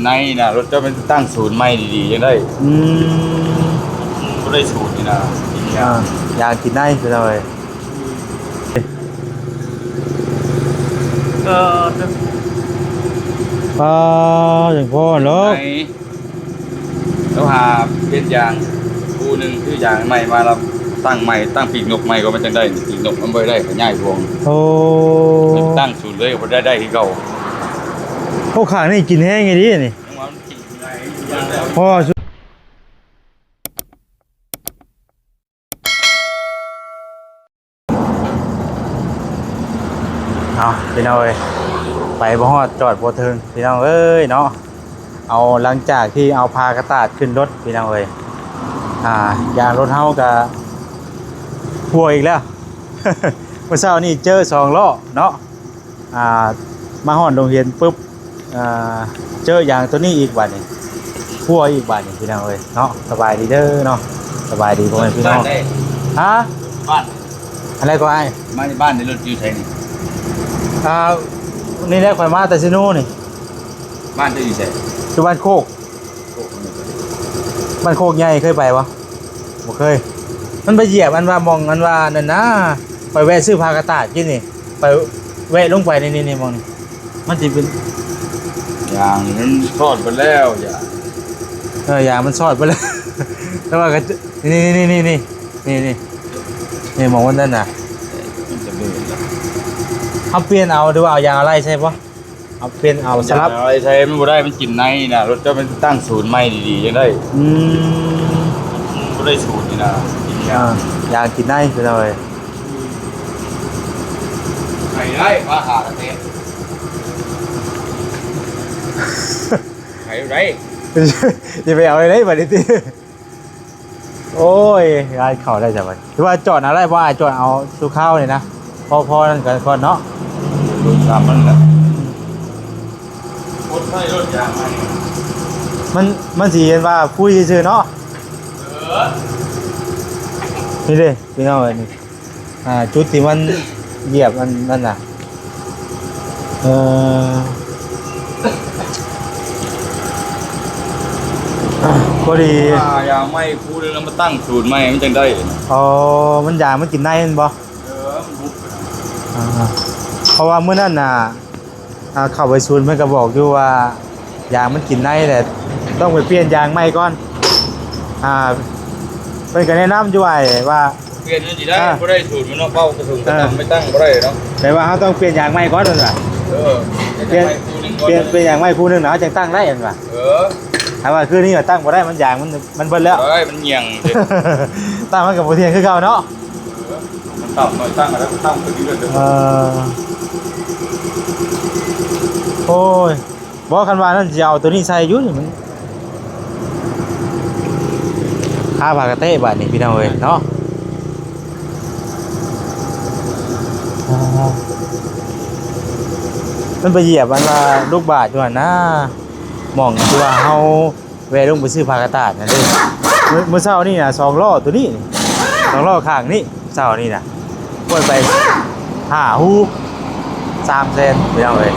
ໃນນະ ລົດເຈົ້າແມ່ນຕັ້ງສູນໃໝ່ດີໆ ຈັ່ງໄດ້. ອືມ ບໍ່ໄດ້ສູນນີ້ນະ. ອ່າ ຢາກກິນໃນ ພີ່ນ້ອງເອີຍ. ເອີ ປ້າ ຈັ່ງພໍເນາະ. ໃນ ເຮົາຫາປ່ຽນຢາງຄູ່ໜຶ່ງ ຊື້ຢາງໃໝ່ມາ ແລ້ວຕັ້ງໃໝ່ ຕັ້ງປີກນົກໃໝ່ກໍມັນຈັ່ງໄດ້. ປີກນົກມັນບໍ່ໄດ້ຂະຫຍາຍພວງ. ໂອ້ ຕັ້ງສູນເລີຍກໍບໍ່ໄດ້ ໄດ້ຄືເກົ່າ. ໂອ້ ຂ້າງນີ້ກິນແຮງອີ່ຫຼີນີ້. ເພາະວ່າ ເອົາ ພີ່ນ້ອງເອີຍ ໄປບໍ່ຮອດຈອດບໍ່ເຖິງ ພີ່ນ້ອງເອີຍເນາະ. ເອົາ ຫຼັງຈາກທີ່ເອົາຜ້າກະຕາດຂຶ້ນລົດ ພີ່ນ້ອງເອີຍ ອ່າ ຢາງລົດເຮົາກະຮົ່ວອີກແລ້ວ. ມື້ເຊົ້ານີ້ເຈີສອງລໍ້ເນາະ. ອ່າ ມາຮອດໂຮງຮຽນປຶບ ອ່າ ເຈີຢາງໂຕນີ້ອີກບາດນີ້ ຮົ່ວອີກບາດນີ້ ພີ່ນ້ອງເອີຍເນາະ. ສະບາຍດີເດີເນາະ ສະບາຍດີພໍ່ແມ່ພີ່ນ້ອງ. ຮະ? ບ້ານ ອັນໃດກໍອ້າຍ? ມາຈາກບ້ານໃດ ລົດຢູ່ໃສນີ້? ອ່າ ນີ້ແຫຼະ ຂ້ອຍມາແຕ່ເຊໂນນີ້. ບ້ານເຈົ້າຢູ່ໃສ? ຢູ່ບ້ານໂຄກ. ບ້ານໂຄກໃຫຍ່ເຄີຍໄປບໍ່? ບໍ່ເຄີຍ. ມັນໄປຢຽບອັນວ່າ ໝ່ອງອັນວ່ານັ້ນນະ ຂ້ອຍແວະຊື້ຜ້າກະຕາດກິນນີ້ ຂ້ອຍແວະລົງໄປນີ້ ນີ້ ນີ້ ໝ່ອງນີ້ ມັນຊິເປັນ ຢາງນີ້ມັນຊອດເບິດແລ້ວ. ຢາງ ເອີ ຢາງມັນຊອດເບິດແລ້ວ. ແຕ່ວ່າກໍ ນີ້ ນີ້ ນີ້ ໝ່ອງມັນນັ້ນນະ. ມັນຈະເປັນ ເຮົາປ່ຽນເອົາ ຫຼືວ່າເອົາຢາງອາໄຫຼ່ໃສ່ບໍ່? ເອົາ ປ່ຽນເອົາສະຫຼັບ ຢາງອາໄຫຼ່ໃສ່ມັນບໍ່ໄດ້ ມັນກິນໃນນະ. ລົດເຈົ້າແມ່ນຕັ້ງສູນໃໝ່ດີໆ ຈັ່ງໄດ້. ອືມ ບໍ່ໄດ້ສູນນີ້ນະ. ອ່າ ຢາກກິນໃນ ພີ່ນ້ອງເອີຍ. ໃຫ້ໄດ້ ມາຫາກະແຕ ໃຫ້ໄດ້. ຊິໄປເອົາໄດ້ບາດນີ້ຕິ. ໂອ້ຍ ງານເຂົ້າແລ້ວຈ້ະບັດ. ຖືວ່າຈອດເອົາໄດ້ ເພາະອ້າຍຈອດເອົາສູ່ຄາວນີ້ນະ. ພໍ ພໍນັ້ນກັນກ່ອນເນາະ. ລົດສາມມັນແຫຼະ ລົດໃໝ່ ລົດຢາງໃໝ່ ມັນ ມັນຊິເຫັນວ່າຄຸຍຊື່ໆເນາະ. ເອີ ນີ້ເດ້ ພີ່ນ້ອງເອີຍ ນີ້ ອ່າ ຈຸດທີ່ມັນຢຽບອັນນັ້ນນະ. ເອີ ພໍດີ ອ່າ ຢາງໃໝ່ຄູ່ໜຶ່ງ ແລ້ວມາຕັ້ງສູນໃໝ່ ມັນຈັ່ງໄດ້. ອໍ ມັນຢາງມັນກິນໃນແມ່ນບໍ່? ເອີ ມັນບຸບ ອ່າ ເພາະວ່າມື້ນັ້ນນະ ອ່າ ເຂົ້າໄປສູນ ເພິ່ນກໍບອກຢູ່ວ່າ ຢາງມັນກິນໃນແຫຼະ ຕ້ອງໄປປ່ຽນຢາງໃໝ່ກ່ອນ. ອ່າ ເພິ່ນກໍແນະນຳຢູ່ ອ້າຍ ວ່າ ປ່ຽນມັນຊິໄດ້ ອ່າ ບໍ່ໄດ້ສູນມັນເນາະ. ເວົ້າກະເຖິງ ເອີ ກະນຳ ໄປຕັ້ງບໍ່ໄດ້ເນາະ. ແຕ່ວ່າເຮົາຕ້ອງປ່ຽນຢາງໃໝ່ກ່ອນ ເພິ່ນວ່າ. ເອີ ປ່ຽນ ປ່ຽນຢາງໃໝ່ຄູ່ໜຶ່ງກ່ອນ ປ່ຽນຢາງໃໝ່ຄູ່ໜຶ່ງນະ ເຮົາຈັ່ງຕັ້ງໄດ້ ເພິ່ນວ່າ. ເອີ ຖ້າວ່າຄືນີ້ກໍຕັ້ງບໍ່ໄດ້ ມັນຢາງມັນ ມັນເບິດແລ້ວ. ເອີຍ ມັນຍ່ຽງ ຕັ້ງມັນກໍບໍ່ທ່ຽງຄືເກົ່າເນາະ. ເອີ ມັນຕ່ຳໜ້ອຍ ຕັ້ງແລ້ວຕັ້ງຂຶ້ນເລື້ອຍໆ. ເອີ ໂອ້ຍ ບໍ່ ຄັນວ່ານັ້ນຊິເອົາໂຕນີ້ໃສ່ຢູ່ນີ້ ມັນຄາຜາກະເຕະບາດນີ້ ພີ່ນ້ອງເອີຍເນາະ. ມັນໄປຢຽບອັນວ່າລູກບາດຢູ່ຫັ້ນນະ ໝ່ອງທີ່ວ່າເຮົາ ແວະລົງໄປຊື້ຜ້າກະຕາດນັ້ນເດ້. ມື້ ມື້ເຊົ້ານີ້ນະ ສອງລໍ້ໂຕນີ້ ສອງລໍ້ຂ້າງນີ້ ເຊົ້ານີ້ນະ ປ່ອຍໄປຫ້າຮູ ສາມແສນ ພີ່ນ້ອງເອີຍ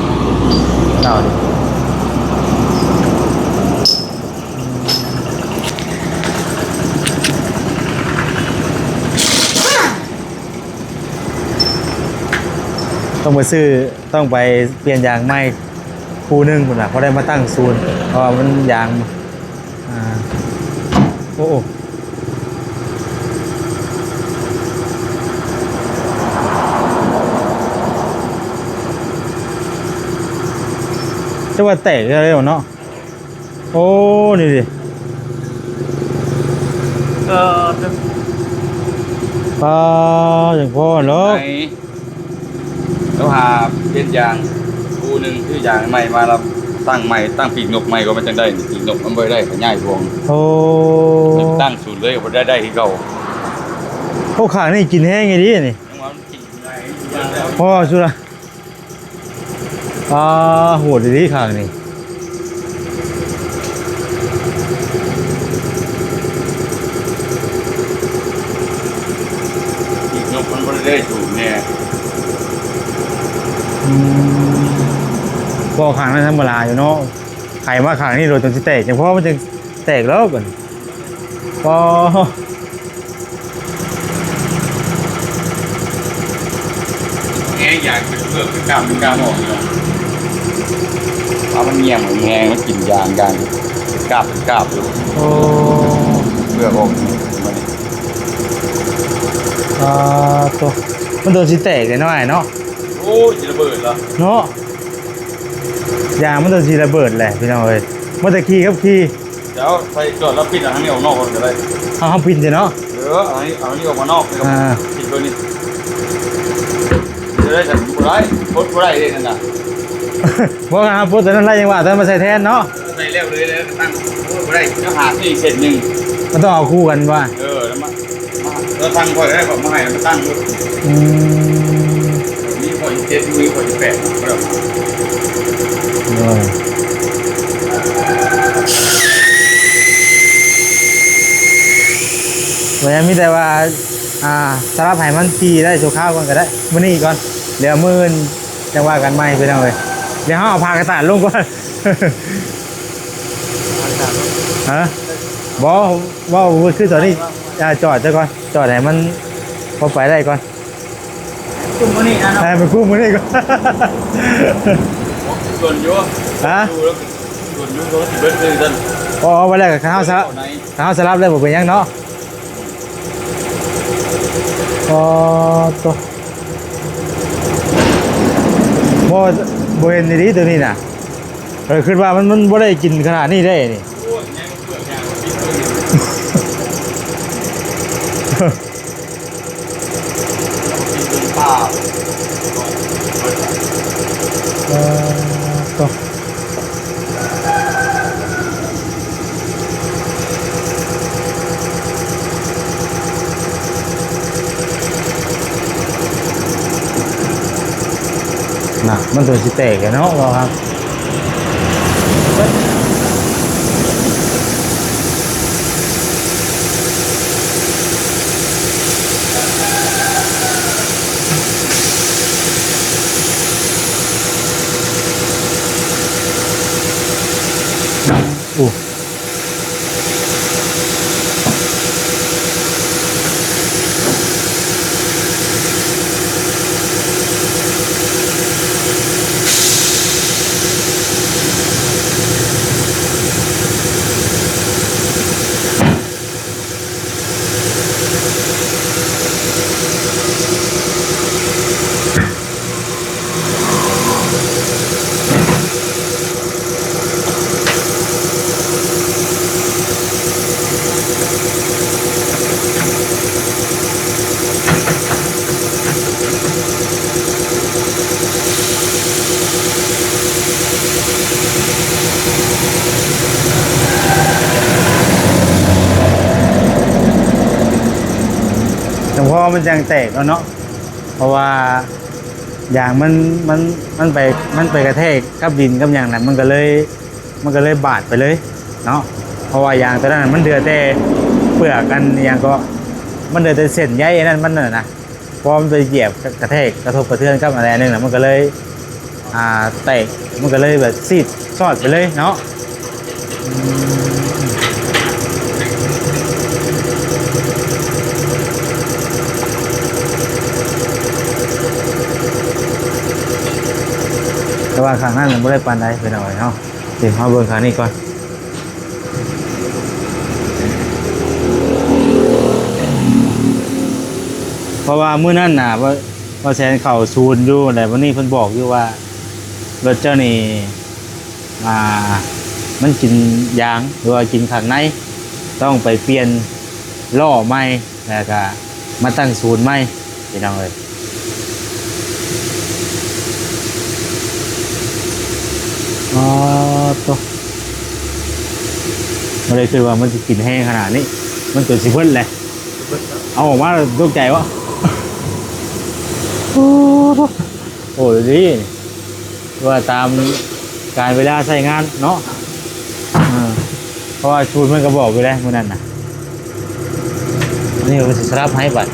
ເຊົ້ານີ້. ຕ້ອງໄປຊື້ ຕ້ອງໄປປ່ຽນຢາງໃໝ່ຄູ່ໜຶ່ງພຸ້ນນະ ພໍໄດ້ມາຕັ້ງສູນ ເພາະວ່າມັນຢາງ ອ່າ ໂອ້ ໂອ້ ແຕ່ວ່າແຕກແລ້ວເນາະ. ໂອ້ ນີ້ດິ ເອີ ປ້າ ຈັ່ງພໍເນາະ. ໃນ ເຮົາຫາປ່ຽນຢາງຄູ່ໜຶ່ງ ຊື້ຢາງໃໝ່ມາ ແລ້ວຕັ້ງໃໝ່ ຕັ້ງປີກນົກໃໝ່ ກໍມັນຈັ່ງໄດ້. ປີກນົກມັນບໍ່ໄດ້ຂະຫຍາຍພວງ. ໂອ້ ຕັ້ງສູນເລີຍກໍບໍ່ໄດ້ ໄດ້ຄືເກົ່າ. ໂອ້ ຂ້າງນີ້ກິນແຮງອີ່ຫຼີນີ້. ພໍສຸດລະ. ອ່າ ໂຫດອີ່ຫຼີຂ້າງນີ້. ປີກນົກມັນບໍ່ໄດ້ສູງແນ່. ອືມ ບໍ່ ຂ້າງນັ້ນທຳມະດາຢູ່ເນາະ. ໄຂມາຂ້າງນີ້ໂລດ ຈົນຊິແຕກ ຈັ່ງພໍມັນຈຶ່ງແຕກແລ້ວບັດນີ້. ອໍ ແຮງຢາກເປັນເປືອກເປັນກ້າມເປັນກ້າມອອກຢູ່ ເອົາມັນແຍງ ແຮງມັນກິນຢາງຢາງ ເປັນກ້າມເປັນກ້າມຢູ່. ໂອ້ ເປືອກອອກມານີ້. ອ່າ ໂຕ ມັນໂດນຊິແຕກເດ້ເນາະ ອ້າຍເນາະ. ໂອ້ຍ ຊິລະເບີດລະເນາະ. ຢາງມັນຕ້ອງຊິລະເບີດແຫຼະພີ່ນ້ອງເອີຍ. ມັນແຕ່ຂີ່ກັບຂີ່ ເຈົ້າໄປຈອດແລ້ວປິດອັນນີ້ອອກນອກກ່ອນກໍໄດ້. ເຮົາ ເຮົາປິດຊິເນາະ. ເອີ ອັນນີ້ ອັນນີ້ອອກມານອກ ອ່າ ປິດເບີນີ້ ຈະໄດ້ ບໍ່ໄດ້ ປົດບໍ່ໄດ້ເດ້ນັ້ນນະ. ບໍ່ ຄັນເຮົາປົດຕົວນັ້ນໄດ້ ຍັງວ່າ ແຕ່ມາໃສ່ແທນເນາະ. ໃສ່ແລ້ວເລີຍ ແລ້ວກໍຕັ້ງ ໂອ້ຍ ບໍ່ໄດ້ ຕ້ອງຫາຊື້ອີກເສັ້ນໜຶ່ງ. ມັນຕ້ອງເອົາຄູ່ກັນວ່າ. ເອີ ແລ້ວມາ ມາ ເອີ ສັ່ງຂ້ອຍກໍໄດ້ ຂ້ອຍມາໃຫ້ ແລ້ວມາຕັ້ງໂລດ. ອືມ ມີຂໍ້ທີເຈັດ ມີຂໍ້ທີແປດ ໂດຍ ວ່າຍັງມີແຕ່ວ່າ ອ່າ ສະຫຼັບໃຫ້ມັນຂີ່ໄດ້ຊົ່ວຄາວກ່ອນກໍໄດ້ ມື້ນີ້ກ່ອນ ດຽວມື້ອື່ນຈັ່ງວ່າກັນໃໝ່ພີ່ນ້ອງເອີຍ. ດຽວເຮົາເອົາຜ້າກະຕາດລົງກ່ອນ. ຮະ ບໍ່ ເວົ້າຄືຕອນນີ້ ອ່າ ຈອດຊະກ່ອນ ຈອດໃຫ້ມັນພໍໄປໄດ້ກ່ອນ. ກຸມມື້ນີ້ນະເນາະ ໃຫ້ມັນກຸມມື້ນີ້ກ່ອນ. ສ່ວນຢູ່ ຮະ ສ່ວນຢູ່ ກໍຊິເບິດຄືກັນ. ອໍ ໄວ້ແລ້ວ ຄັນເຮົາສະ ຄັນເຮົາສະຫຼັບແລ້ວບໍ່ເປັນຫຍັງເນາະ. ອໍ ໂຕ ບໍ່ ບໍ່ເຫັນອີ່ຫຼີໂຕນີ້ນະ. ເອີ ຄິດວ່າມັນ ມັນບໍ່ໄດ້ກິນຂະໜາດນີ້ເດ້ນີ້. ໂອ້ຍ ໃຫຍ່ເປືອກຫຍັງ ກິນເປັນປາ. ເອີ ໂຕ ນະ ມັນຕົວຊິແຕກແລ້ວເນາະ ວ່າ ໂອ້ ຈັ່ງພໍມັນຈັ່ງແຕກເນາະ ເນາະ ເພາະວ່າຢາງມັນ ມັນ ມັນໄປ ມັນໄປກະແທກກັບດິນກັບຫຍັງນະ ມັນກໍເລີຍ ມັນກໍເລີຍບາດໄປເລີຍເນາະ ເພາະວ່າຢາງຕົວນັ້ນມັນເຫຼືອແຕ່ເປືອກ ອັນຫຍັງເກາະ ມັນເຫຼືອແຕ່ເສັ້ນໃຍອັນນັ້ນມັນນັ້ນນະ ເພາະມັນໄປຢຽບກະແທກກະທົບກະເທືອນກັບອັນໃດອັນໜຶ່ງນະ ມັນກໍເລີຍ ອ່າ ແຕກ ມັນກໍເລີຍແບບຊີດຊອດໄປເລີຍເນາະ. ອືມ ແຕ່ວ່າຂ້າງນັ້ນມັນບໍ່ໄດ້ປານໃດ ພີ່ນ້ອງເອີຍເນາະ. ນີ້ເຮົາເບິ່ງຂ້າງນີ້ກ່ອນ ເພາະວ່າມື້ນັ້ນນະ ບ່າວ ບ່າວແສນເຂົ້າສູນຢູ່ ແລ້ວວັນນີ້ເພິ່ນບອກຢູ່ວ່າ ລົດເຈົ້ານີ້ ອ່າ ມັນກິນຢາງ ຫຼືວ່າກິນຂ້າງໃນ ຕ້ອງໄປປ່ຽນລໍ້ໃໝ່ ແລ້ວກະມາຕັ້ງສູນໃໝ່ ພີ່ນ້ອງເອີຍ. ອໍ ໂຕ ບໍ່ໄດ້ຄິດວ່າມັນຊິກິນແຮງຂະໜາດນີ້ ມັນຈົນຊິເບິດແຫຼະ ເອົາອອກມາແລ້ວຕົກໃຈວະ. ໂອ້ ໂຕ ໂອ້ ດີ ວ່າຕາມການເວລາໃຊ້ງານເນາະ ເອີ ເພາະວ່າສູດມັນກໍບອກຢູ່ແລ້ວມື້ນັ້ນນະ. ນີ້ເພິ່ນຊິສະຫຼັບໃຫ້ບັດ ເ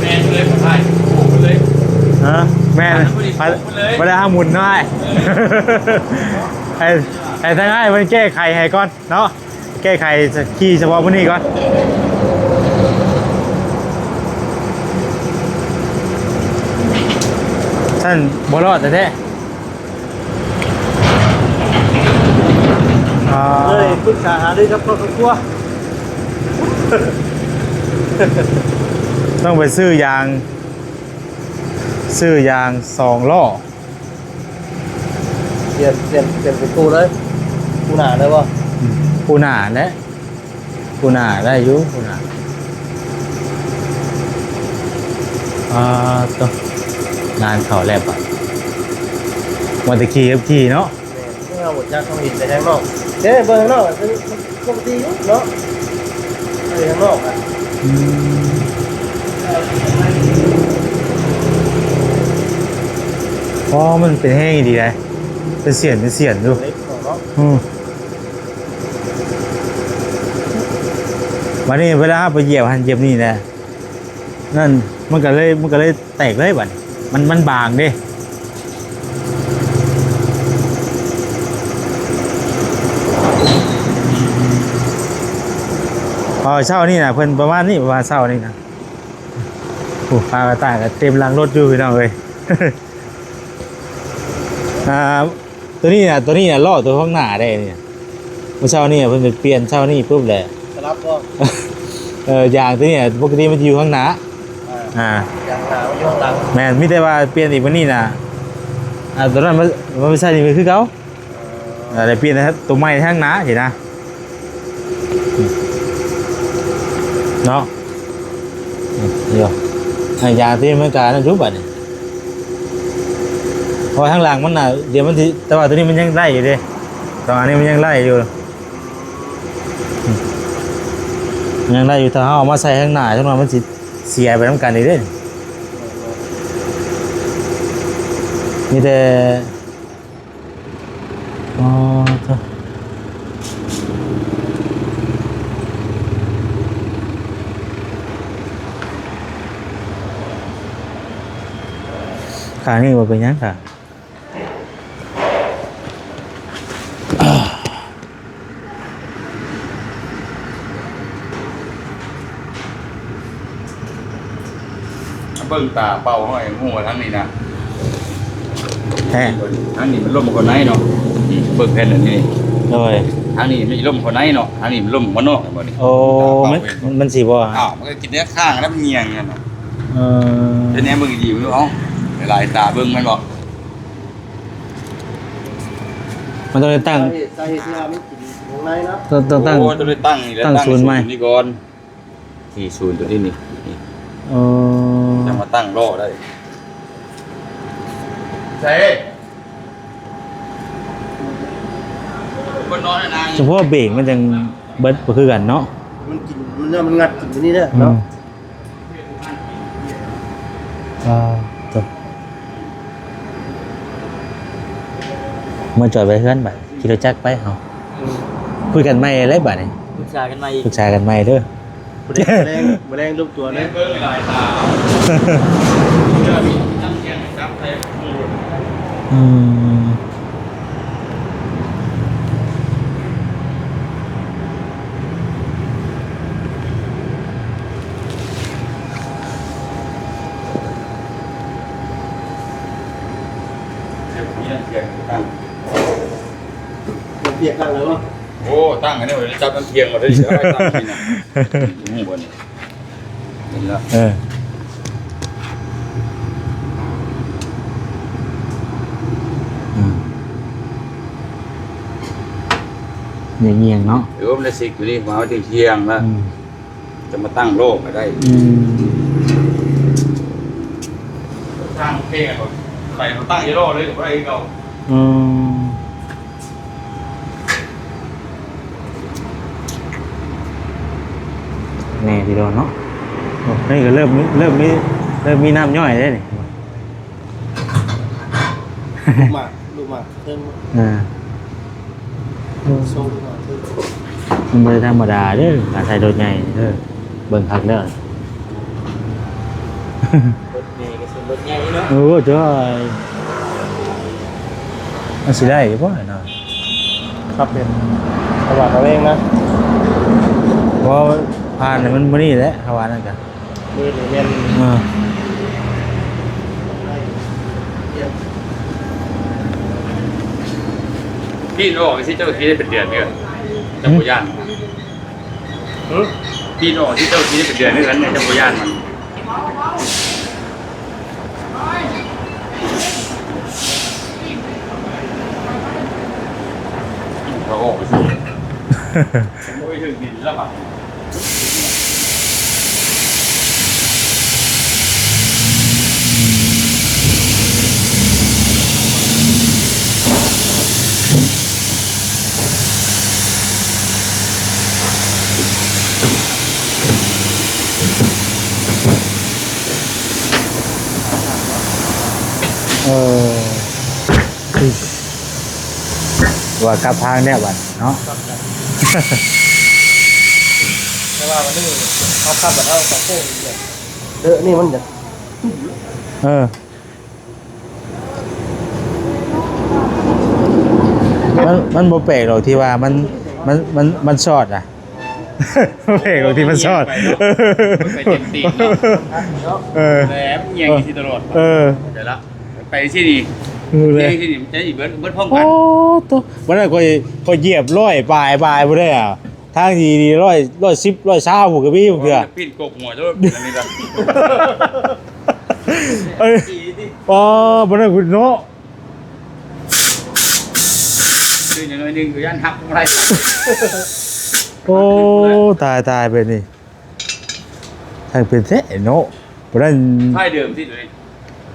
ແມ່ນເລີຍ ບໍ່ໄດ້ ເລີຍ ຮະ ແມ່ນ ບໍ່ໄດ້ ບໍ່ໄດ້ຫາໝູນເນາະອ້າຍ ໃຫ້ ໃຫ້ທາງອ້າຍເພິ່ນແກ້ໄຂໃຫ້ກ່ອນເນາະ ແກ້ໄຂຂີ່ສະເພາະມື້ນີ້ກ່ອນ ຊັ້ນບໍ່ລອດແທ້ໆ. ອ່າ ເລີຍປຶກສາຫາລືກັບຄອບກັບຄົວ ຕ້ອງໄປຊື້ຢາງ ຊື້ຢາງສອງລໍ້ ປ່ຽນ ປ່ຽນ ປ່ຽນເປັນຄູ່ເລີຍ ຄູ່ໜ້າເລີຍບໍ່? ອືມ ຄູ່ໜ້າແຫຼະ. ຜູ້ໜ້າໄດ້ຢູ່ ຜູ້ໜ້າ ອ່າ ໂຕ ງານເຂົ້າແລ້ວບາດ ວ່າແຕ່ຂີ່ກັບຂີ່ເນາະ ແມ່ນ ເຮົາບໍ່ຈັກ ເຮົາເຫັນແຕ່ທາງນອກ ເດ້ ເບິ່ງທາງນອກກໍຄືປົກກະຕິຢູ່ເນາະ ເບິ່ງທາງນອກອະ ອືມ ອໍ ມັນເປັນແຮງອີ່ຫຼີໃດ ເປັນສຽນ ເປັນສຽນຢູ່ ເລັກເນາະ ອືມ. ບາດນີ້ເວລາເຮົາໄປຢຽບຫັ້ນຢຽບນີ້ນະ ນັ້ນມັນກໍເລີຍ ມັນກໍເລີຍແຕກເລີຍບາດນີ້ ມັນ ມັນບາງເດ້ ເອີ ເຊົ້ານີ້ນະ ເພິ່ນປະມານນີ້ ປະມານເຊົ້ານີ້ນະ. ໂອ້ ຜ້າກະຕ່າຍກໍເຕັມຫຼັງລົດຢູ່ພີ່ນ້ອງເອີຍ. ອ່າ ຕົວນີ້ນະ ຕົວນີ້ນະ ລໍ້ຕົວຂ້າງໜ້າໄດ້ນີ້. ມື້ເຊົ້ານີ້ເພິ່ນໄປປ່ຽນ ເຊົ້ານີ້ປຸບແຫຼະ ສະຫຼັບບໍ່? ເອີ ຢາງຕົວນີ້ ປົກກະຕິມັນຈະຢູ່ຂ້າງໜ້າ ອ່າ ອ່າ ຢາງໜ້າມັນຢູ່ຂ້າງຫຼັງ. ແມ່ນ ມີແຕ່ວ່າປ່ຽນອີກມື້ນີ້ນະ ອ່າ ຕົວນັ້ນມັນ ມັນໄປໃສ່ນີ້ຄືເກົ່າ. ເອີ ໄດ້ປ່ຽນໂຕໃໝ່ທາງໜ້າຊີ້ນະ ເນາະ. ນີ້ ໃຫ້ຢາງຕົວນີ້ມັນກະນັ້ນຢູ່ບາດນີ້ ເພາະວ່າທາງຫຼັງມັນນະ ດຽວມັນຊິ ແຕ່ວ່າຕົວນີ້ມັນຍັງໄດ້ຢູ່ເດ້ ສອງອັນນີ້ມັນຍັງໄດ້ຢູ່ ຍັງໄດ້ຢູ່. ຖ້າເຮົາເອົາມາໃສ່ທາງໜ້າ ຈັກໜ່ອຍມັນຊິເສຍໄປນຳກັນອີກເດ້. ມີແຕ່ ອໍ ໂທ້ ຂ້າງນີ້ບໍ່ເປັນຫຍັງ ຂ້າງ ເບິ່ງຕາເປົ່າເຮົາໃຫ້ຮູ້ວ່າທາງນີ້ນະ ແທ້ ທາງນີ້ມັນລົມເຂົ້າໃນເນາະ. ນີ້ເບິ່ງແຜ່ນອັນນີ້ ໂດຍ ທາງນີ້ມັນລົມເຂົ້າໃນເນາະ ທາງນີ້ມັນລົມມານອກ ເຫັນບໍ່ນີ້? ໂອ້ ຕາເປົ່າ ມັນ ເຫັນບໍ່? ມັນຊິບໍ່ ອ້າວ ມັນກໍກິນແຕ່ຂ້າງແລ້ວ ມັນຍ່ຽງກັນເນາະ. ເອີ ເຮັດແນວເບິ່ງດີໆ ເອົາ ຫຼາຍຕາເບິ່ງແມ່ນບໍ່? ມັນຕ້ອງໄດ້ຕັ້ງ ສາເຫດ ສາເຫດທີ່ວ່າມັນກິນວົງໃນເນາະ ຕ້ອງ ຕ້ອງຕັ້ງ ໂອ້ ຕ້ອງໄດ້ຕັ້ງນີ້ແຫຼະ ຕັ້ງສູນໃໝ່ ຕັ້ງສູນນີ້ກ່ອນ. ນີ້ສູນຕົວນີ້ນີ້ ນີ້ ອໍ ຈັ່ງມາຕັ້ງລໍ້ໄດ້. ໃສ່ ຄົນນອນນະ ສະເພາະເບຣກມັນຈັ່ງເບິດບໍ່ຄືກັນເນາະ ມັນກິນ ມັນ ມັນງັດກິນຕົວນີ້ເດີ ອືມ ເນາະ. ອ່າ ໂທ້ ເມືອຈອດໄວ້ເຮືອນບາດ ຂີ່ລົດຈັກໄປເຮົາ ອືມ ຄຸຍກັນໃໝ່ເລີຍບາດນີ້ ປຶກສາກັນໃໝ່ອີກ ປຶກສາກັນໃໝ່ເດີ. ມື້ແລງ ມື້ແລງລົງຕົວເລີຍ ອືມ. ເປັນຫຍັງ ເປັນຫຍັງ ຕັ້ງ ເປັນຫຍັງ ຕັ້ງແລ້ວບໍ່? ໂອ້ ຕັ້ງອັນນີ້ໄວ້ ຈັບນ້ຳທ່ຽງມາໄດ້ ເອົາໄວ້ຕັ້ງນີ້ນະ ຮູ້ບໍ່ນີ້? ເຫັນແລ້ວ ເອີ ອືມ ຢ່າງຽງເນາະ ເອີ ມັນໄດ້ຊິກຢູ່ນີ້ ວາງໄວ້ທ່ຽງໆ ແລ້ວ ອືມ ຈະມາຕັ້ງໂລກກໍໄດ້ ອືມ ສ້າງເພງໃສ່ມາຕັ້ງຢູ່ໂລກເລີຍ ກໍບໍ່ໄດ້ຄືເກົ່າ ອືມ. ແນ່ທີ່ໂດນເນາະ ໂອ້ ນີ້ກໍເລີ່ມ ເລີ່ມມີ ເລີ່ມມີນ້ຳຍ້ອຍແລ້ວນີ້ ລູກໝາກ ລູກໝາກເທິງ ອ່າ ໂອ້ ສົ່ງມາເທິງ ມັນບໍ່ໄດ້ທຳມະດາເດີ ການໃຊ້ລົດໃຫຍ່ເດີ ເບິ່ງຄັກເດີ ລົດໃຫຍ່ກໍ ລົດໃຫຍ່ເນາະ ໂອ້ ຈ້ອຍ ມັນຊິໄດ້ຢູ່ບໍ່ເນາະ? ຂັບເປັນ ຂະຫວານເອົາເອງນະ ບໍ່ ຜ່ານໃຫ້ມັນມື້ນີ້ແຫຼະ ຂະຫວານນັ້ນກະ ມື້ນີ້ແມ່ນ ເອີ ປີນອອກຊິເຈົ້າຊິໄດ້ເປັນເດືອນເດີ ເຈົ້າບໍ່ຢ້ານບໍ່? ຫືມ? ປີນອອກຊິເຈົ້າຊິໄດ້ເປັນເດືອນຄືກັນ ເຈົ້າບໍ່ຢ້ານມັນ? ເຂົາອອກໄປຊິ ໂອ້ຍ ເຖິງດິນແລ້ວບາດນີ້. ເອີ ວ່າກັບທາງແລ້ວບັດເນາະ ແຕ່ວ່າມັນນີ້ເຮົາຂັບບັດເຮົາເຂົ້າໂຄ້ງເດີ ນີ້ມັນຈະ ເອີ ມັນ ມັນບໍ່ແປກດອກທີ່ວ່າມັນ ມັນ ມັນ ມັນຊອດນະ. ເພງຂອງທີ່ມັນຊອດ ໄປເນາະ ໄປເຕັມຕີນເນາະ ເອີ ແຫຼມແຍ່ງຢູ່ທີ່ຕະຫຼອດ ເອີ ໄດ້ລະ ໄປຊີ້ນີ້ ເອີ ແຍ່ງຊີ້ນີ້ ມັນຈະອີກເບິດ ເບິດພ້ອມກັນ ໂອ້ໂຕ ບັດນັ້ນຂ້ອຍ ຂ້ອຍຢຽບຮ້ອຍປາຍ ປາຍບໍ່ໄດ້ອະ ທາງທີ່ຮ້ອຍ ຮ້ອຍສິບ ຮ້ອຍຊາວພຸ້ນກໍມີບາງເທື່ອ ໂອ້ຍ ປີ້ນກົກຫົວໂລດ ອັນນີ້ລະ ເອີ ອໍ ບໍ່ໄດ້ພຸ້ນເນາະ ຄືຢ່າງໜ້ອຍໜຶ່ງກໍຢ້ານຫັກບໍ່ໄດ້ ໂອ້ ຕາຍ ຕາຍ ແບບນີ້ ຊ່າງເປັນແທ້ເນາະ ບໍ່ໄດ້ ໄຟເດີມຕິດເລີຍ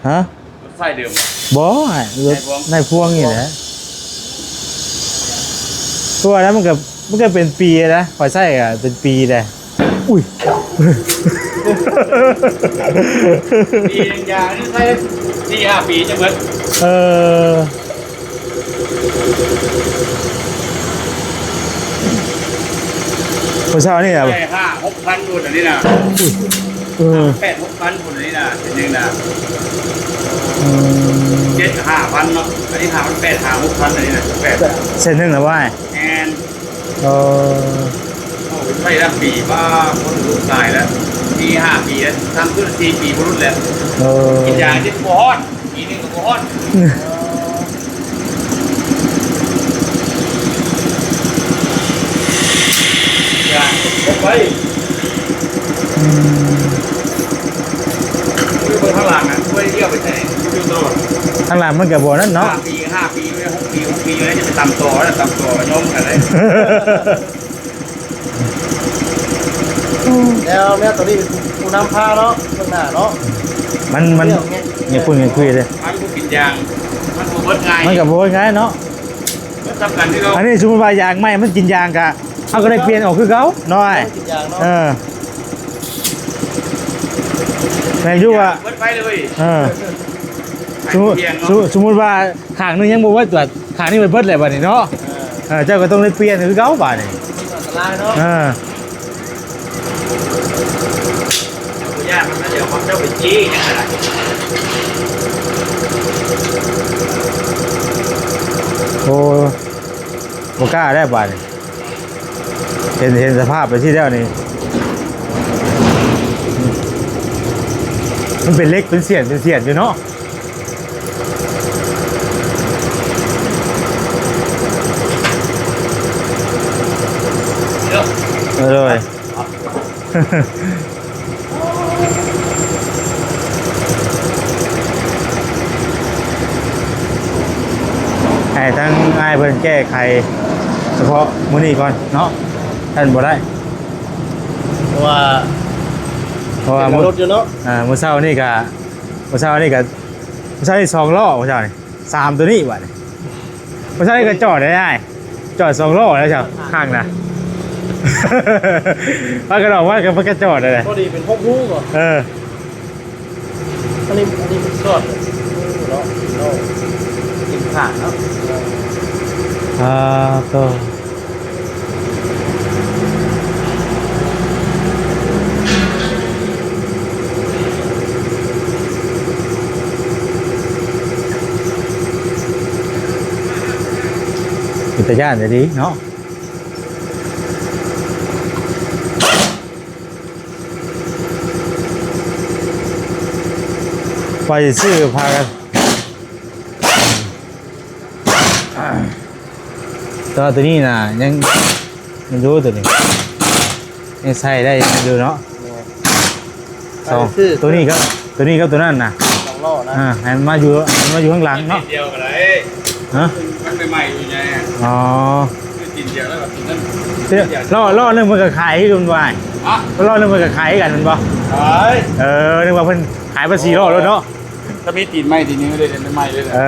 ຮະ? ໄຟເດີມ ບໍ່ ລົດນາຍພວງນີ້ແຫຼະ ຄືວ່າແລ້ວມັນກໍ ມັນກໍເປັນປີແລ້ວ ຂ້ອຍໃຊ້ກໍເປັນປີແລ້ວ ອຸ້ຍ ປີໜຶ່ງຢາງນີ້ໃຊ້ສີ່ຫ້າປີຈັ່ງເບິດ ເອີ ຜູ້ເຊົ່ານີ້ນະ ໃຊ້ຫ້າຫົກພັນພຸ້ນອັນນີ້ນະ ເອີ ແປດຫົກພັນພຸ້ນອັນນີ້ນະ ເສັ້ນໜຶ່ງນະ ອືມ ເຈັດຫ້າພັນເນາະ ອັນນີ້ຫ້າພັນແປດ ຫ້າຫົກພັນອັນນີ້ນະ ແປດ ເສັ້ນໜຶ່ງນະວ່າ ແມ່ນ ເອີ ໂອ້ ໄປໄດ້ປີ ປ້າ ຄົນລຸກຕາຍແລ້ວ ສີ່ຫ້າປີແລ້ວ ທຳທຸລະສີ່ປີບໍ່ຫຼຸດແລ້ວ ເອີ ກິນຢາຊິບໍ່ຮອດ ປີໜຶ່ງກໍບໍ່ຮອດ ຢາບໍ່ໄປ ອືມ ໄປເບິ່ງທາງຫຼັງນະ ໄປທ່ຽວໄປໃສ ຢູ່ຕະຫຼອດ ທາງຫຼັງມັນກໍບໍ່ນັ້ນເນາະ ຫ້າປີ ຫ້າປີ ຫົກປີ ຫົກປີ ຢູ່ແລ້ວ ຈະໄປຕຳຕໍ່ ແລ້ວຕຳຕໍ່ກໍຍົມກັນເລີຍ. ແນວ ແນວໂຕນີ້ເປັນຜູ້ນຳພາເນາະ ເບື້ອງໜ້າເນາະ ມັນ ມັນ ແນວເຮັດ ຫຍັງພຸ້ນຫຍັງຄຸຍເດ້ ມັນບໍ່ກິນຢາງ ມັນບໍ່ເບິດງ່າຍ ມັນກໍບໍ່ເບິດງ່າຍເນາະ ມັນສຳຄັນຄືເກົ່າ ອັນນີ້ສົມມຸດວ່າຢາງໃໝ່ມັນກິນຢາງກະ ເຮົາກໍໄດ້ປ່ຽນອອກຄືເກົ່າເນາະ ກິນຢາງເນາະ ເອີ ແມ່ນຢູ່ວ່າ ເບິດໄປເລີຍ ເອີ ສົມມຸດ ສົມມຸດວ່າ ຂ້າງໜຶ່ງຍັງບໍ່ເບິດຕົວະ ຂ້າງນີ້ມັນເບິດແລ້ວບາດນີ້ເນາະ ເອີ ເອີ ເຈົ້າກໍຕ້ອງໄດ້ປ່ຽນຄືເກົ່າບາດນີ້ ອັນຕະລາຍເນາະ ເອີ ເຈົ້າບໍ່ຢ້ານມັນ ດຽວເຂົາເຈົ້າໄປຈີ້ຫຍັງຫັ້ນນະ ໂອ້ ບໍ່ກ້າແລ້ວບາດນີ້ ເຫັນ ເຫັນສະພາບໄປຊີ້ແລ້ວນີ້ ມັນເປັນເຫຼັກເປັນສ່ຽນ ເປັນສ່ຽນຢູ່ເນາະ ເອີ ໂດຍ ໃຫ້ທາງອ້າຍເພິ່ນແກ້ໄຂສະເພາະມື້ນີ້ກ່ອນເນາະ ທ່ານບໍ່ໄດ້ ເພາະວ່າ ເພາະວ່າ ເປັນລົດຢູ່ເນາະ ມື້ເຊົ້ານີ້ກະ ມື້ເຊົ້ານີ້ກະ ມື້ເຊົ້ານີ້ສອງລໍ້ ມື້ເຊົ້ານີ້ສາມ ໂຕນີ້ບາດນີ້ ບໍ່ໃຊ່ກໍຈອດໄດ້ອ້າຍ ຈອດສອງລໍ້ແລ້ວເຈົ້າ ຂ້າງນະ ພາກັນອອກມາກໍ ມັນກໍຈອດໄດ້ ພໍດີເປັນຫົກຮູບໍ ເອີ ອັນນີ້ ອັນນີ້ມັນຊອດເນາະ ເນາະ ເນາະ ກິນຂາດເນາະ ອ່າ ໂຕ ເປັນຕາຢ້ານອີ່ຫຼີເນາະ ວ່າຊິຊື້ພາກັນ ແຕ່ວ່າໂຕນີ້ນະ ຍັງ ຍັງຢູ່ໂຕນີ້ ຍັງໃຊ້ໄດ້ຢູ່ເນາະ ແມ່ນ ສອງ ໂຕນີ້ກັບ ໂຕນີ້ກັບໂຕນັ້ນນະ ສອງລໍ້ນະ ອ່າ ໃຫ້ມັນມາຢູ່ ໃຫ້ມັນມາຢູ່ຂ້າງຫຼັງເນາະ ຕີນດຽວກໍໄດ້ ຮະ ມັນໃໝ່ໆຢູ່ໄງ ອໍ ຕີນດຽວແລ້ວກໍຕີນນັ້ນ ລໍ້ ລໍ້ໜຶ່ງເພິ່ນກໍຂາຍຄືກັນວ່າ ຮະ ລໍ້ໜຶ່ງເພິ່ນກໍຂາຍຄືກັນແມ່ນບໍ່ ຂາຍ ເອີ ນຶກວ່າເພິ່ນຂາຍເປັນສີ່ລໍ້ໂລດເນາະ ຖ້າມີຕີນໃໝ່ຕີນໜຶ່ງເລີຍ ໃໝ່ເລີຍ ເອີ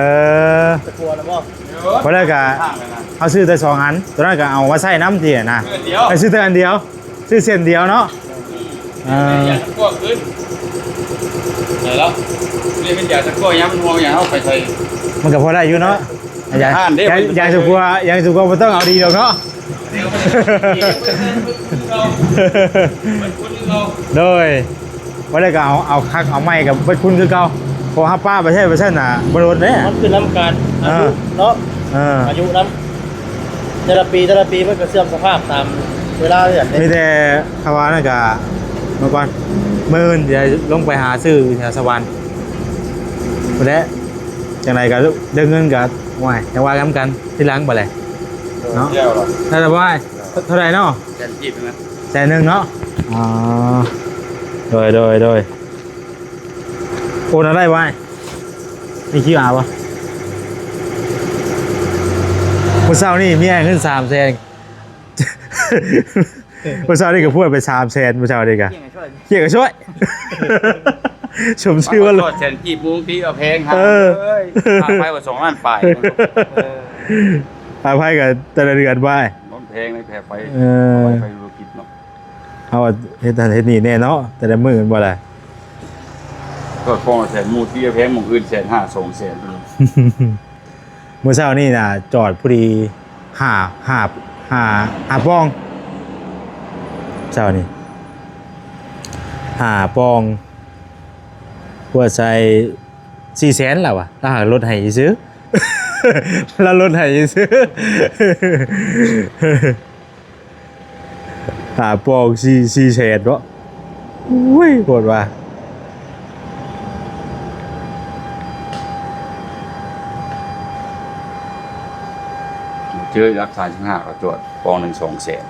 ຕະກົວນະບໍ່ ບໍ່ໄດ້ກະ ເຮົາຊື້ແຕ່ສອງອັນ ໂຕນັ້ນກະເອົາມາໃຊ້ນຳທີ່ນະ ເອີ ດຽວ ໃຫ້ຊື້ແຕ່ອັນດຽວ ຊື້ເສັ້ນດຽວເນາະ ອືມ ເອີ ຢາກຕະກົວຂຶ້ນ ໄດ້ແລ້ວ ນີ້ເປັນຢາກຕະກົວ ຍາມມັນຫ່ວງ ຢາກເຮົາໄປໃສ່ ມັນກະພໍໄດ້ຢູ່ເນາະ ຢາກ ຢາກ ຢາກສຸກວ່າ ຢາກສຸກວ່າບໍ່ຕ້ອງເອົາດີດອກເນາະ ໂດຍ ບໍ່ໄດ້ກໍເອົາ ເອົາຄັກເອົາໄມ້ກັບເບິດຄຸນຄືເກົ່າ ເພາະວ່າເຮົາປະໄປໃຊ້ໄປຊັ້ນນະ ບໍ່ໂດນເດ້ ມັນຂຶ້ນນຳການອາຍຸ ເອີ ເນາະ ເອີ ອາຍຸນຳ ແຕ່ລະປີ ແຕ່ລະປີມັນກໍເສື່ອມສະພາບຕາມ ເວລາເລື່ອນເດ້ ມີແຕ່ຄຳວ່ານັ້ນກະ ເມື່ອກ່ອນ ມື້ອື່ນຈະລົງໄປຫາຊື້ຢູ່ແຖວສະຫວັນພຸ້ນແຫຼະ. ຈັ່ງໃດກະເລື່ອງເງິນກະ ໂອ້ຍ ຈັ່ງວ່າກັນ ທີຫຼັງບາດແຫຼະເນາະ. ແລ້ວລະ ໄດ້ລະບໍ່ອ້າຍ? ເທົ່າໃດເນາະ? ແສນກີບນະ ແສນໜຶ່ງເນາະ. ອໍ ໂດຍ ໂດຍ ໂດຍ. ໂອນເອົາໄດ້ບໍ່ອ້າຍ? ມີຄິວອາບໍ່? ມື້ເຊົ້ານີ້ເມຍໃຫ້ເງິນສາມແສນ ມື້ເຊົ້ານີ້ກໍພວດໄປສາມແສນ ມື້ເຊົ້ານີ້ກໍ ເຈົ້າກໍຊ່ວຍ ສົມຊື່ວ່າ ແສນກີບ ມຸ້ງຕີເອົາແພງຫາ ເອີ ເອີຍ ຄ່າໄຟວ່າສອງລ້ານປາຍ ເອີ ຄ່າໄຟກໍແຕ່ລະເດືອນໄປ ມັນແພງເລີຍ ແພງໄຟ ເອີ ໄຟ ໄຟ ທຸລະກິດເນາະ. ເຮົາວ່າເຮັດນັ້ນເຮັດນີ້ແດ່ເນາະ ແຕ່ລະມື້ແມ່ນບໍ່ລະ? ກໍຂອງແສນ ໝູ່ຕີແພງ ໝ່ອງອື່ນແສນຫ້າ ສອງແສນພຸ້ນ. ມື້ເຊົ້ານີ້ນະ ຈອດພໍດີ ຫ້າ ຫ້າ ຫ້າ ຫ້າປ່ອງ ເຊົ້ານີ້ ຫ້າປ່ອງ ພວດໃສ່ສີ່ແສນ ລາວວ່າ ລາວຫາລົດໃຫ້ຊື່ໆ ລາວລົດໃຫ້ຊື່ໆ. ຫ້າປ່ອງ ສີ່ ສີ່ແສນເນາະ. ໂອ້ຍ ໂພດວ່າ ເຈີຫຼັກສາມສິບຫ້າ ເຂົາຈອດປ່ອງໜຶ່ງສອງແສນ.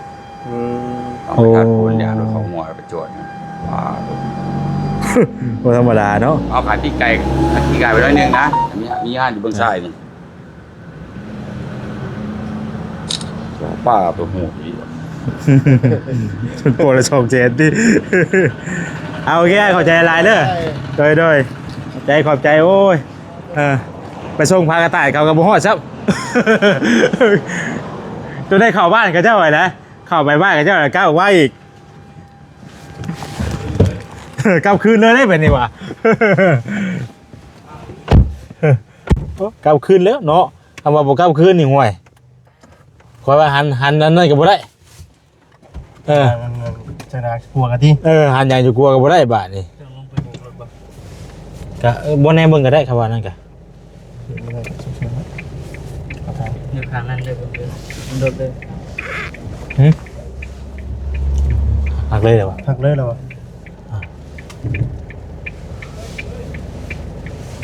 ອືມ ເອົາໄປຕັດໂພນຢາງ ໂອ້ ເຂົາງົວໄປຈອດ ວ້າ ບໍ່ທຳມະດາເນາະ. ເອົາຂາຍປີກໄກ່ ປີກໄກ່ໄປໜ້ອຍໜຶ່ງນະ ມີ ມີຮ້ານຢູ່ເບື້ອງຊ້າຍນີ້. ປ້າໄປຮູ້ອີກ ໂປລະສອງແສນຕິ. ເອົາ ໂອເຄ ຂອບໃຈຫຼາຍເດີ. ໂດຍ ໂດຍ ຂອບໃຈ ຂອບໃຈ. ໂອ້ຍ ເອີ ໄປສົ່ງພາກະຕ່າຍເຂົາກໍບໍ່ຮອດຊ້ຳ ຈົນໄດ້ເຂົ້າບ້ານເຂົາເຈົ້າໄປນະ ເຂົ້າໄປບ້ານເຂົາເຈົ້າແລ້ວກັບອອກມາອີກ ກັບຄືນເລີຍເດ້ ແບບນີ້ຫວາ. ກັບຄືນແລ້ວເນາະ ຄຳວ່າບໍ່ກັບຄືນນີ້ ຫ້ວຍ ຂ້ອຍວ່າຫັນ ຫັນອັນນັ້ນກໍບໍ່ໄດ້. ເອີ ຈະໜາກົວກັນຕິ. ເອີ ຫັນຫຍັງຈະກົວກໍບໍ່ໄດ້ບາດນີ້. ກະ ເອີ ບໍ່ແນ່ເບິ່ງກໍໄດ້ ຄຳວ່ານັ້ນກະ ຢູ່ຂ້າງນັ້ນເດີ ເບິ່ງເດີ ມັນໂດດເດີ. ຫື? ຫັກເລີຍແລ້ວຫວາ? ຫັກເລີຍແລ້ວຫວາ?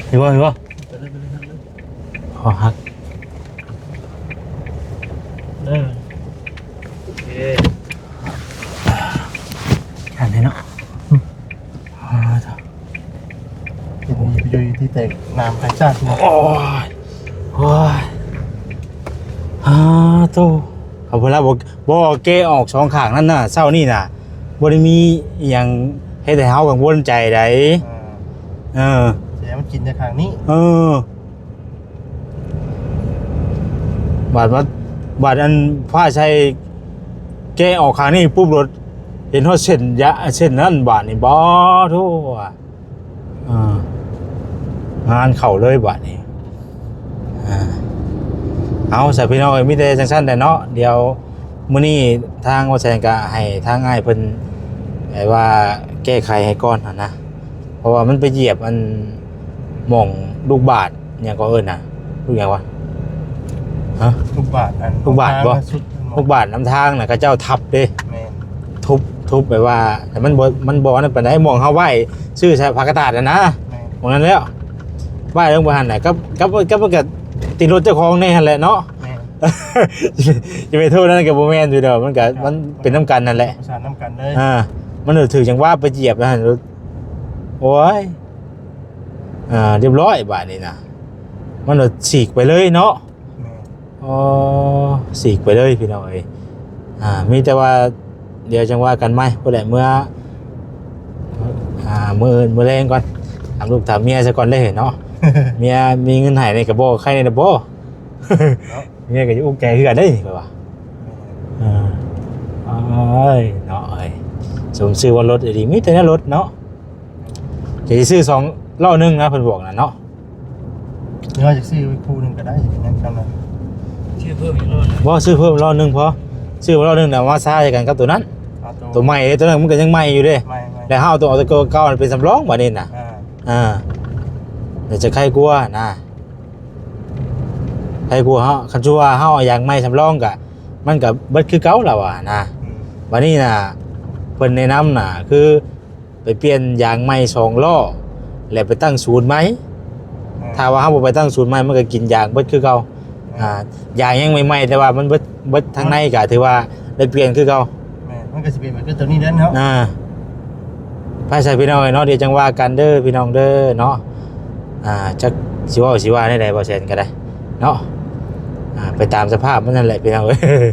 ເຫັນບໍ່ ເຫັນບໍ່? ອໍ ຫັກ ເອີ ໂອເຄ ຫັນໃຫ້ເນາະ. ອືມ ອໍ ເປັນຢູ່ທີ່ແຕກນ້ຳໄຟຊາດ. ໂອ້ຍ ໂອ້ຍ ອາ ໂຕ ເອົາພຸ້ນລະ ບໍ່ ບໍ່ແກະອອກສອງຂ້າງນັ້ນນະ ເຊົ້ານີ້ນະ ບໍ່ໄດ້ມີອີ່ຫຍັງເຮັດໃຫ້ເຮົາກັງວົນໃຈໃດ. ເອີ ເອີ ແຕ່ມັນກິນແຕ່ຂ້າງນີ້. ເອີ ບາດ ບາດ ບາດອັນຟ້າໃສ່ແກະອອກຂ້າງນີ້ປຸບໂລດ ເຫັນຮອດເສັ້ນຍະ ເສັ້ນນັ້ນບາດນີ້ ບໍ່ ໂທ້ ອ່າ ງານເຂົ້າເລີຍບາດນີ້. ອ່າ ເອົາ ສະ ພີ່ນ້ອງເອີຍ ມີແຕ່ຈັ່ງຊັ້ນແຫຼະເນາະ. ດຽວມື້ນີ້ທາງບໍ່ແສງກະໃຫ້ທາງອ້າຍເພິ່ນ ແບບວ່າແກ້ໄຂໃຫ້ກ່ອນຫັ້ນນະ ເພາະວ່າມັນໄປຢຽບອັນ ໝ່ອງລູກບາດ ຫຍັງກໍເອີ້ນນະ ລູກຫຍັງວະ? ຮະ? ລູກບາດ ອັນ ລູກບາດບໍ່? ທາງສຸດ ລູກບາດນຳທາງນະ ເຂົາເຈົ້າທັບເດ້. ແມ່ນ ທຸບ ທຸບແບບວ່າ ແຕ່ມັນບໍ່ ມັນບໍ່ນັ້ນປານໃດ ໝ່ອງເຮົາໄຫວ້ຊື້ໃສ່ຜ້າກະຕາດຫັ້ນນະ. ແມ່ນ ໝ່ອງນັ້ນແລ້ວ ໄຫວ້ລົງໄປຫັ້ນນະ ກັບ ກັບ ກັບ ກັບຕິດລົດເຈົ້າຂອງແດ່ຫັ້ນແຫຼະເນາະ. ແມ່ນ ຈະໄປໂທດນັ້ນກໍບໍ່ແມ່ນຢູ່ດອກ ມັນກໍ ມັນເປັນນຳກັນນັ້ນແຫຼະ ປະສານນຳກັນເລີຍ. ອ່າ ມັນຖືກຈັງຫວະໄປຢຽບຫັ້ນ ໂອ້ຍ ອ່າ ຮຽບຮ້ອຍບາດນີ້ນະ ມັນກໍສີກໄປເລີຍເນາະ. ແມ່ນ ອໍ ສີກໄປເລີຍພີ່ນ້ອງເອີຍ. ອ່າ ມີແຕ່ວ່າດຽວຈັ່ງວ່າກັນໃໝ່ພຸ້ນແຫຼະ ເມື່ອ ອ່າ ມື້ອື່ນມື້ແລງກ່ອນ ຖາມລູກຖາມເມຍຊະກ່ອນເດ້ເນາະ. ເມຍມີເງິນໃຫ້ນີ້ກໍບໍ່ໄຄແດ່ດອກບໍ່ ເນາະ ເມຍກໍຈະອຸກໃຈຄືກັນເດ້ຂ້ອຍວ່າ. ເອີ ໂອ້ຍ ເນາະເອີຍ ສົມຊື່ວ່າລົດອີ່ຫຼີ ມີແຕ່ແນວລົດເນາະ. ຈະຊິຊື້ສອງ ລໍ້ໜຶ່ງນະ ເພິ່ນບອກນະເນາະ. ເຮົາຈະຊື້ໄວ້ຄູ່ໜຶ່ງກໍໄດ້ເນາະ. ຊື້ເພີ່ມອີກລໍ້ໜຶ່ງ ບໍ່ ຊື້ເພີ່ມລໍ້ໜຶ່ງພໍ. ຊື້ລໍ້ໜຶ່ງນະ ເອົາມາຊາໃສ່ກັນກັບໂຕນັ້ນ ເອົາໂຕ ໂຕໃໝ່ເດ້. ໂຕນັ້ນມັນກໍຍັງໃໝ່ຢູ່ເດ້. ໃໝ່ໆ ແລ້ວເຮົາເອົາໂຕເກົ່າໆໄປສຳລອງບາດນີ້ນະ. ອ່າ ອ່າ ແລ້ວຈະໄຄກວ່ານະ ໃຜກວ່າເຮົາ ຄັນສະມມຸດວ່າເຮົາເອົາຢາງໃໝ່ສຳລອງກະ ມັນກະເບິດຄືເກົ່າລະວ່ານະ. ອືມ ບັດນີ້ນະ ເພິ່ນແນະນຳນະ ຄືໄປປ່ຽນຢາງໃໝ່ສອງລໍ້ ແລ້ວໄປຕັ້ງສູນໃໝ່. ອືມ ຖ້າວ່າເຮົາບໍ່ໄປຕັ້ງສູນໃໝ່ ມັນກໍກິນຢາງເບິດຄືເກົ່າ. ອືມ ອ່າ ຢາງຍັງໃໝ່ໆ ແຕ່ວ່າມັນເບິດ ເບິດທາງໃນກໍຖືວ່າໄດ້ປ່ຽນຄືເກົ່າ. ແມ່ນ ມັນກໍຊິເປັນແບບຄືຕົວນີ້ແຫຼະເນາະ. ອ່າ ໄປຊະພີ່ນ້ອງເອີຍເນາະ ດຽວຈັ່ງວ່າກັນເດີພີ່ນ້ອງເດີເນາະ. ອ່າ ຈັກຊິເວົ້າຊິວ່າແນວໃດ ບໍ່ແຊນກໍໄດ້ເນາະ. ອ່າ ໄປຕາມສະພາບມັນນັ້ນແຫຼະພີ່ນ້ອງເອີຍ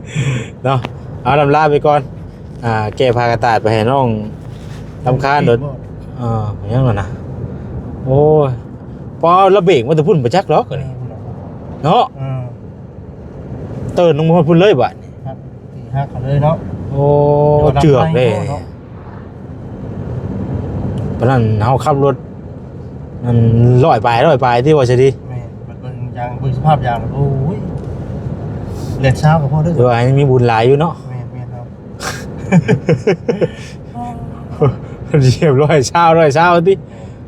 ເນາະ. ເອົາ ລຳລາໄປກ່ອນ. ອ່າ ແກ້ຜ້າກະຕາດໄປໃຫ້ນ້ອງລຳຄານໂດດ. ເອີ ຫຍັງນັ້ນນະ. ໂອ້ຍ ປ້າ ລະເບກມາແຕ່ພຸ້ນບໍ່ຈັກດອກອັນນີ້ເນາະ. ເອີ ເຕີນລົງມາຮອດພຸ້ນເລີຍບາດນີ້. ຄັບ ຕີຫັກເຂົາເລີຍເນາະ. ໂອ້ ເກືອບເດ້. ປານນັ້ນເຮົາຂັບລົດ ມັນຮ້ອຍປາຍ ຮ້ອຍປາຍຕິ ວ່າຊິດີ. ແມ່ນ ບັດເບິ່ງຢາງ ເບິ່ງສະພາບຢາງ ໂອ້ຍ ແລ່ນຊາວກໍພໍເດີ. ຖືວ່າຍັງມີບຸນຫຼາຍຢູ່ເນາະ. ແມ່ນໆ ເຮົາ ຢຽບຮ້ອຍຊາວ ຮ້ອຍຊາວຕິ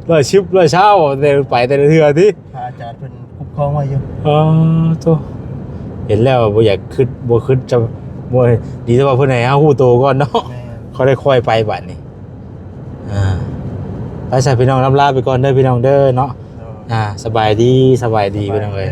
ຮ້ອຍສິບ ຮ້ອຍຊາວ ແຕ່ໄປແຕ່ລະເທື່ອຕິ. ພະອາຈານເພິ່ນຄຸ້ມຄອງໄວ້ຢູ່. ອໍ ໂຕ ເຫັນແລ້ວບໍ່ຢາກຄຶດ ບໍ່ຄຶດຈະ ບໍ່ ດີແຕ່ວ່າເພິ່ນໃຫ້ເຮົາຮູ້ໂຕກ່ອນເນາະ. ແມ່ນ ຄ່ອຍໄດ້ຄ່ອຍໄປບາດນີ້. ອ່າ ໄປຊະພີ່ນ້ອງ ລຳລາໄປກ່ອນເດີພີ່ນ້ອງເດີເນາະ. ໂດຍ ອ່າ ສະບາຍດີ ສະບາຍດີ ສະບາຍດີ ພີ່ນ້ອງເອີຍ.